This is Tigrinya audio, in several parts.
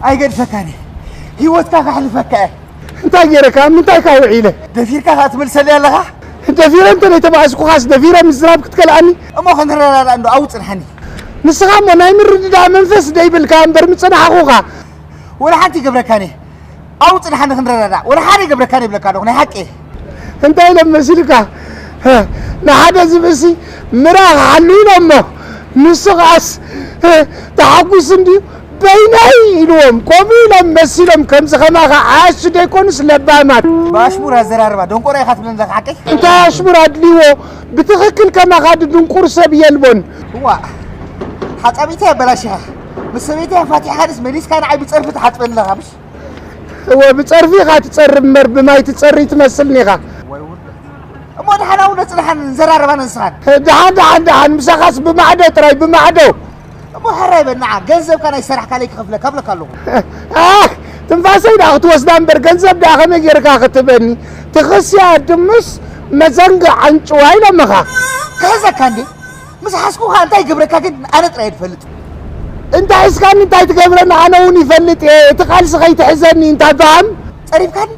ኣይገድፈካን እየ። ህይወትካ ከሕልፈካ እየ። እንታይ ገይረካ? ምንታይ ካ ውዒለ? ደፊርካ ከኣ ትምልሰለይ ኣለኻ? ደፊረ እንተ ዘይተባእስኩኻስ ደፊረ ምዝራብ ክትከልኣኒ? እሞ ክንረዳዳእ እንዶ ኣብኡ ጽንሓኒ። ንስኻ እሞ ናይ ምርድዳእ መንፈስ ደይብልካ እምበር ምጸናሕኹኻ። ወላ ሓንቲ ይገብረካን እየ። ኣብኡ ጽንሓኒ ክንረዳዳእ። ወላ ሓደ ይገብረካን እየ ይብለካ ኣለኹ፣ ናይ ሓቂ። እንታይ ኢሎም መሲልካ? ንሓደ ዝብእሲ ምራ ክሓሉ ኢሎሞ። ንሱ ኸኣስ ተሓጒሱ እንድዩ። በይነይ ኢልዎም፣ ከምኡ ኢሎም መሲሎም፣ ከምዚ ኸማኻ ዓያሹ ደይኮኑስ ለባማት። ብኣሽሙር ኣዘራርባ ደንቆሮ ኢኻ ትብለኒ ዘለኻ ሓቀይ? እንታይ ኣሽሙር ኣድልይዎ? ብትኽክል ከማኻ ድድንቁር ሰብ የልቦን። እዋ፣ ሓጻቢተይ ኣበላሺኻ። ምስ ሰበይተይ ኣፋቲሕካ ድስ መሊስካ ንዓይ ብጸርፊ ትሓጽበኒ ኣለኻ ምሽ? እወ፣ ብጸርፊ ኢኻ ትጸሪ እምበር ብማይ ትጸሪ ትመስልኒ ኢኻ። ወይ ውርደት። እሞ ደሓን ኣብኡ ነጽንሓን ንዘራረባ ነንስኻን። ደሓን፣ ደሓን፣ ደሓን፣ ምሳኻስ ብማዕዶ ጥራይ፣ ብማዕዶ። እሞ ሕራይ በል ንዓ፣ ገንዘብካ ናይ ሰራሕካለይ ክኸፍለካ እብለካ ኣለኹ። ኣህ፣ ትንፋሰይ ደኣ ክትወስዳ እምበር ገንዘብ ደኣ ከመይ ጌርካ ክትበኒ? ትኽስያ ድምስ መዘንግዕ ኣንጭዋ ኢሎምኻ። ክሕዘካ እንዴ? ምስ ሓዝኩኻ እንታይ ይገብረካ ግን ኣነ ጥራይ እየ ዝፈልጥ። እንታይ ሒዝካኒ እንታይ ትገብረኒ ኣነ እውን ይፈልጥ እየ። እቲ ቃልሲ ከይትሕዘኒ እንታ ባም። ጸሪፍካኒ?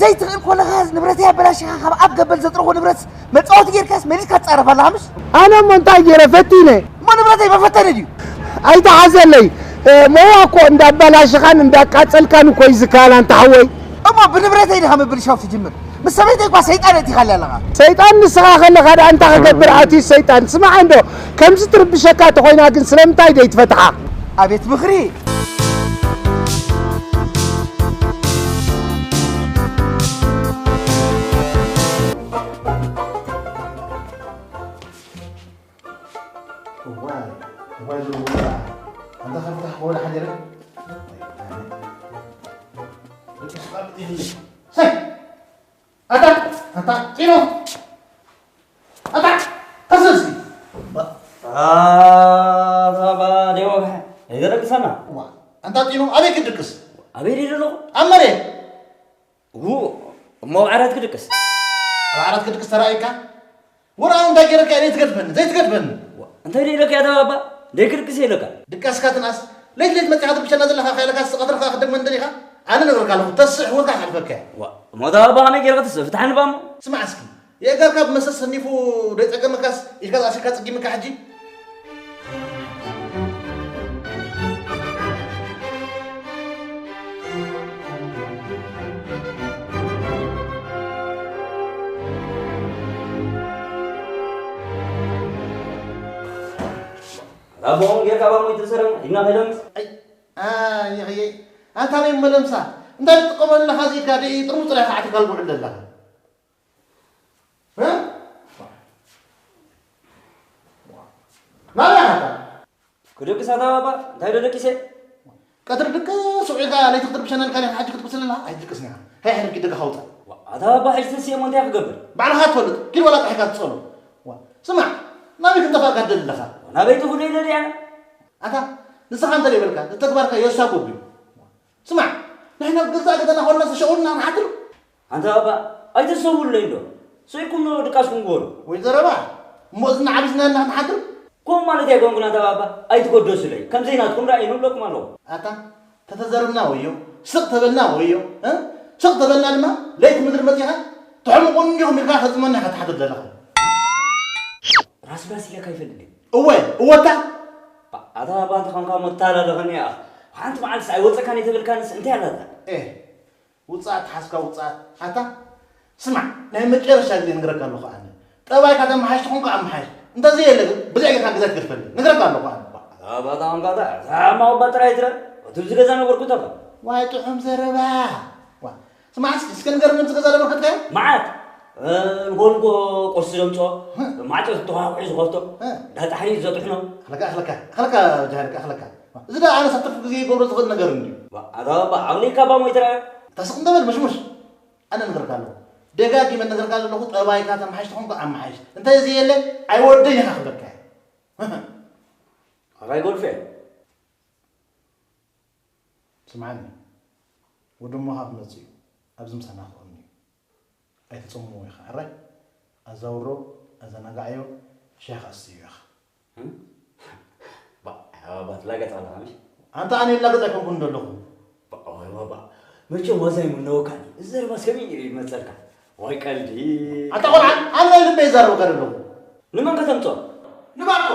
ዘይትኽእል ኮለኻ ንብረተይ ኣበላሽኻ ካብ ኣብ ገበል ዘጥረኹ ንብረት መጻወቲ ጌርካስ መሊስካ ትጻረፍ ኣለኻ ምሽ? ኣነ እሞ እንታይ ገይረ ፈቲነ? እሞ ንብረተይ መፈተኒ ድዩ? ኣይተሓዘለይ። እ፣ ሞያ እኮ እንዳባላሽኻን እንዳቃጸልካን እኮ እዩ ዝከኣል ኣንታ ሓወይ። እሞ ብንብረተይ ዲኻ ምብልሻው ትጅምር? ምስ ሰበይተይ እኳ ሰይጣን ኣእቲኻለይ ኣለኻ። ሰይጣን ንስኻ ከለኻ ደኣ እንታይ ክገብር ኣትዩ ሰይጣን? ስማዕ እንዶ፣ ከምዚ ትርብሸካ ተኾይና ግን ስለምንታይ ደይትፈትሓ? ኣቤት ምኽሪ! እዋይ፣ እዋይ፣ ዝብሉ ኣንታ ከፍታሕ ወላ ሓዲረ። ሰይ! ኣታ፣ ኣታ፣ ጢኖ! ኣታ፣ ተስስ! አ፣ ሳባ፣ ደይ ወግሐ። ኣይዘረግሰና። ዋ፣ ኣንታ ጢኖ፣ ኣበይ ክድቅስ? ኣበይ ደይ ዘለኹ? ኣብ መሬት። ው፣ እሞ ኣብ ዓራት ክድቅስ? ኣብ ዓራት ክድቅስ ተራእዩካ? ወላ እንታይ ገይረካ እየ ዘይትገድፈኒ፣ ዘይትገድፈኒ? ዋ፣ እንታይ ደይ ኢለካ እያ ተባባ? ደይ ክድቅስ እየ ኢለካ። ድቃስካ ትንኣስ። ለይት ለይት መጺኻ ትርብሸና ዘለኻ ከይለካ ስቐትርካ ክደግመ እንደሊኻ? ኣነ ነግረካ ኣለኹ፣ ተስእ ህይወትካ ክሓልፈካ እየ። ዋ፣ እሞ ተባባ ከመይ ገይርካ ትስእ? ፍትሓኒ ባሞ። ስማዕ እስኪ፣ የእጋርካ ብመሰስ ሰኒፉ ደይ ጸገመካስ ኢድካ ተኣሲርካ ጽጊምካ ሕጂ? ኣቦኦም ጌርካ ባሞ ይትእሰረን፣ ኢድና ከይደምስ። ኣይ፣ ኣይ፣ ኣይ፣ ኣይ፣ ኣታ ናይ መለምሳ፣ እንታይ ትጥቀመሉ ኣለኻ? እዚ ኢድካ ደይ ጥርሙዝ ጥራይ ኢኻ ዓቲርካ ልጉዕል ዘለኻ። እ? ናበይ ኢኻ ኣታ? ክደቅስ ኣታ ባባ፣ እንታይ ዶ ደቂሰ? ቀትሪ ድቅስ ውዒልካ ለይቲ ክትርብሸና ኢልካ ዲኻ ሕጂ ክትቅስል ኣለኻ? ኣይትድቅስን ኢኻ። ሃይ ሕርጊ ደገኻ ውጻእ። ዋ፣ ኣታ ባባ፣ ሕጂ ተስእየ እሞ እንታይ ክገብር? ባዕልኻ ትፈልጥ። ኪድ ዋላ ጻሒካ ትጸሎ። ዋ፣ ስማዕ፣ ናበይ ክንጠፋእካ ትደሊ ኣለኻ? ናበይ ትኹን ኢለ ድያ? ኣታ፣ ንስኻ እንተ ዘይበልካ፣ ተግባርካ የሳጉብ እዩ። ስማዕ፣ ንሕና ኣብ ገዛእ ገዛና ኮንና ተሸቑልና ንሓድር። ኣንታ ባባ፣ ኣይተሰውሉለይ እንዶ። ስኢልኩም ዶ ድቃስኩም ግበሩ። ወይ ዘረባ፣ እሞ እዝና ዓቢስና ኢና ንሓድር። ከምኡ ማለት ኣይኮንኩን ኣንታ ባባ፣ ኣይትገደሱለይ። ከም ዘይናትኩም ርኣዩ ንብለኩም ኣለኹ። ኣታ፣ ተተዘርብና ወዮ፣ ስቕ ተበልና ወዮ፣ እ? ስቕ ተበልና ድማ ለይቲ ምድሪ መጺኻ ትሕምቑኒ እንዲኹም ኢልካ ከጽመና ኢኻ ትሓድር ዘለኻ። ራስ ራስ ኢለካ ይፈልጥ ድዩ? እወ፣ እወታ። ኣታ ባባ እንተኾንካ እሞ ተታላለኸኒ ኢኻ። ሓንቲ መዓልትስ ኣይወጸካን ኣይተበልካንስ እንታይ ኣላታ? ኤ፣ ውጽኣት ተሓዝካ ውጽኣት። ኣታ፣ ስማዕ፣ ናይ መጨረሻ ግዜ ንግረካ ኣለኹ ኣነ። ጠባይካ ተመሓይሽ ተኾንካ ኣመሓይሽ። እንተዘየለ ግን፣ ብዘይ ጌርካ ገዛ ትገድፈለይ። ንግረካ ኣለኹ ኣነ። ኣታ ባባ እንኳ እታ፣ እታ ሕማቕ እባ ጥራይ ትረ-፣ እቲ ኣብዚ ገዛ ነበርኩ ተባ። ዋይ ጥዑም ዘረባ። ዋ፣ ስማዕ እስኪ፣ እስከ ንገረኒ፣ ኣብዚ ገዛ ነበርካ ትካዮ? መዓት። እ፣ ንጎልጎ ቁርሲ ዘምጽኦ፣ እ። ማዕጾ ተተኳኩሑ ዝኸፍቶ፣ እ። እንዳ ጻሕሊ ዘጥሕኖ። ኣኽለካ፣ ኣኽለካ፣ ኣኽለካ፣ ጃሃድካ፣ ኣኽለካ። እዚ ደኣ ኣነ ሳብ ትርፊ ግዜ ይገብሮ ዝኽእል ነገር እንድዩ። ዋ፣ ኣታ ባባ፣ ዓቕሊ እካ እባ ሞይተ ደኣ። እታ ስቕ እንተ በል፣ ምሽሙሽ። ኣነ እነግረካ ኣለኹ። ደጋጊመ እነግረካ ዘለኹ፣ ጠባይካ ተመሓይሽ ተኾንካ ኣመሓይሽ። እንተ ዘየለ፣ ኣይወደን ኢኻ ክብለካ እየ። ኣባይ ጎልፌ። ስምዓኒ፣ ወዲ እሞኻ ክመጽእ እዩ። ኣብዚ ምሳና ክቕኒ እዩ። ኣይትጽምዎ ኢኻ። ሕራይ ኣዛውሮ፣ ኣዘናግዓዮ፣ ሻሂ ከኣ ስትዮ ኢኻ። ባእ፣ ባእ፣ ትላገጽ ኣለኻ ምሽ? ኣንታ ኣነ ይላገጽ ኣይኮንኩን ዘለኹ። ባእ፣ ዋይ፣ ዋይ፣ ባእ። መቸም ዋዛ ኣይምነወካን። እዚ ዘረባ ሰሚዕ እዩ ይመጸልካ። ዋይ ቀልዲ። ኣታ ቆልዓ፣ ኣነ ናይ ልበይ ይዛረበካ ዘለኹ። ንመን ከተምጽኦ? ንባኮ።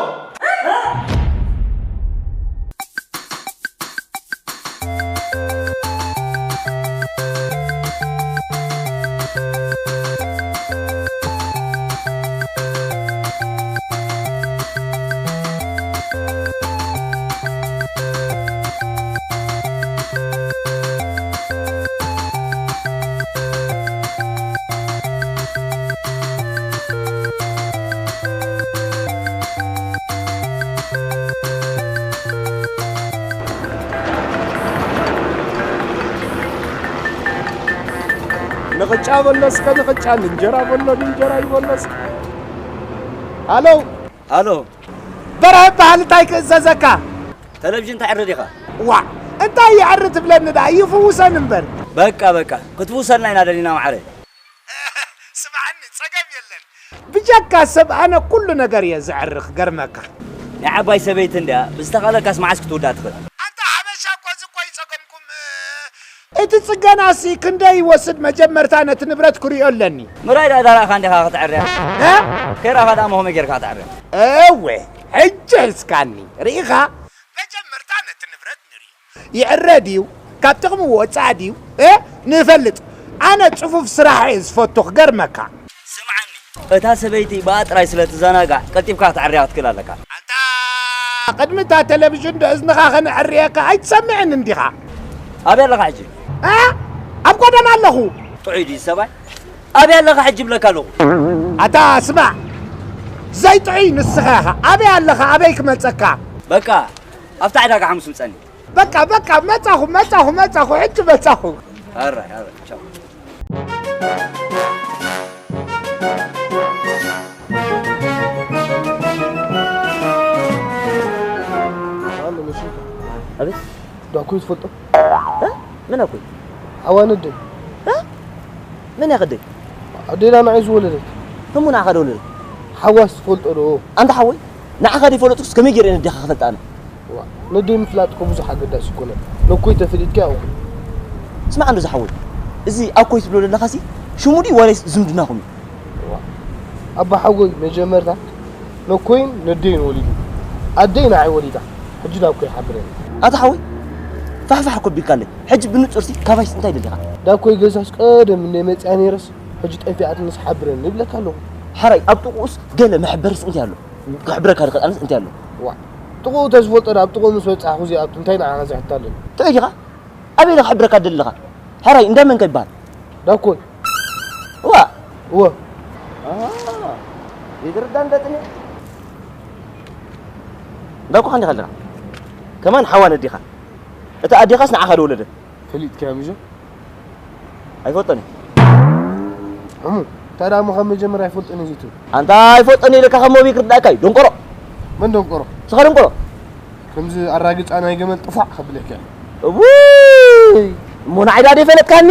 ንቕጫ በሎ እስከ ንቕጫ፣ ንእንጀራ በሎ ንእንጀራ ይበሎ እስከ። ሃሎ። ሃሎ። በርሀ እበሃል፣ እንታይ ክእዘዘካ? ተለቪዥን ተዕሪ ዲኻ? ዋእ፣ እንታይ ይዕሪ ትብለኒ ደኣ? ይፍውሰን እምበር። በቃ፣ በቃ፣ ክትፍውሰልና ኢና ደሊና ማዕረ። ስምዓኒ፣ ጸገም የለን። ብጀካ ሰብ ኣነ ኩሉ ነገር እየ ዘዕሪ ክገርመካ። ናይ ዓባይ ሰበይቲ እንድያ፣ ብዝተኻእለካስ መዓስ ክትውዳእ ትኽእል? ኣንታ ሓበሻ እኮ እዚ እኮ እዩ ጸገምኩም። እቲ ጽገናሲ ክንደይ ይወስድ? መጀመርታ ነቲ ንብረት ክርእዮ ኣለኒ። ምራይ ደኣ ዳራእኻ እንዲኻ ክትዕርያ። እ? ከይራኻ ደኣ መኸመይ ጌርካ ክትዕርያ? እወ፣ ሕጂ ሒዝካኒ። ርኢኻ? መጀመርታ ነቲ ንብረት ንርእዮ። ይዕረ ድዩ? ካብ ጥቕሚ ወጻእ ድዩ? እ? ንፈልጥ። ኣነ ጽፉፍ ስራሕ እየ ዝፈቱ ክገርመካ። ስምዓኒ፣ እታ ሰበይቲ ብኣ ጥራይ ስለ ትዘናጋዕ ቀልጢፍካ ክትዕርያ ክትክእል ኣለካ። ኣንታ ቅድሚ እታ ቴሌቪዥን ዶ እዝንኻ ከነዕርየካ ኣይትሰምዕን እንዲኻ? ኣበይ ኣለኻ ሕጂ? እ? ኣብ ጎደና ኣለኹ። ጥዑይ ድዩ ሰብኣይ? ኣበይ ኣለኻ ሕጂ እብለካ ኣለኹ። ኣታ ስማዕ፣ ዘይጥዑይ ንስኻ ኢኻ። ኣበይ ኣለኻ? ኣበይ ክመጸካ? በቃ፣ ኣብታ ዕዳጋ ሓሙስ ምጸኒ። በቃ፣ በቃ፣ መጻኹ፣ መጻኹ፣ መጻኹ፣ ሕጂ መጻኹ። ኣራይ፣ ኣራይ፣ ቻው። ኣሎ መሽን። ኣቤት። ዳኩ ትፈልጦ? እ? መን ኣኩይ? ሓዋ ነደይ። እ? መን እያ ከደይ? ኣዴና ንዓይ ዝወለደት። እሞ ንዓኻ ዶ ወለደት? ሓዋስ ትፈልጦ ዶ? ኣንታ ሓወይ፣ ንዓኻ ዘይፈለጥኩስ ከመይ ገይረ ነዴኻ ክፈልጣ ኣነ? ዋ፣ ነደይ ምፍላጥ እኮ ብዙሕ ኣገዳሲ ኣይኮነን። ነኮይ ተፈሊጥካ እኹ። ስማዕ እንዶ ዝሓወይ፣ እዚ ኣኮይ ትብሎ ዘለኻሲ ሽሙ ድዩ ዋላይስ ዝምድናኹም እዩ? ዋ፣ ኣባ ሓወይ መጀመርታ ነኮይን ነደይን ወሊዱ። ኣደይ ንዓይ ወሊዳ። ሕጂ ዳኮይ ሓብረኒ። ኣታ ሓወይ፣ ፋሕፋሕ እኮ ኣቢልካለይ። ሕጂ ብንጹርሲ ካባይስ እንታይ ደሊኻ? ዳኮይ ገዛስ ቀደም እንደ መጽያ ነይረስ፣ ሕጂ ጠፊኣትንስ ሓብረኒ ይብለካ ኣለኹ። ሓራይ፣ ኣብ ጥቕኡስ ገለ መሐበሪስ እንታይ ኣሎ? ክሕብረካ ዝኽእል ኣነስ እንታይ ኣሎ? ዋ፣ ጥቕኡ ተዝፈልጦ ዳ ኣብ ጥቕኡ ምስ በጻሕኩ እዚኣቱ እንታይ ንዓኻ ዘሕታለኒ? ጥዑይ ዲኻ? ኣበይ ኢለ ክሕብረካ ደለኻ? ሕራይ፣ እንዳ መን ከ ይበሃል? ዳኮይ። ዋ። እወ። ኣሃ፣ ዘይትርዳእ እንዳ ጥሜ። እንዳኮኻ እንዲኻ ኣለኻ። ከማን ሓዋ ነዲኻ። እታ ኣዴኻስ ንዓኻ ዶ ወለደት? ፈሊጥካያ ምሽ? ኣይፈልጦን እየ። እሙ፣ እንታይ ደኣ እሞ ካብ መጀመርያ ኣይፈልጦን እየ ዘይትብል? ኣንታ ኣይፈልጦን እየ ኢለካ ካብ መብይ ክርዳእካ እዩ፣ ደንቆሮ። መን ደንቆሮ? ንስኻ ደንቆሮ። ከምዚ ኣራግጻ ናይ ገመል ጥፋዕ ከብለካ እየ። እውይ፣ እሞ ንዓይ ደኣ ደይፈለጥካኒ?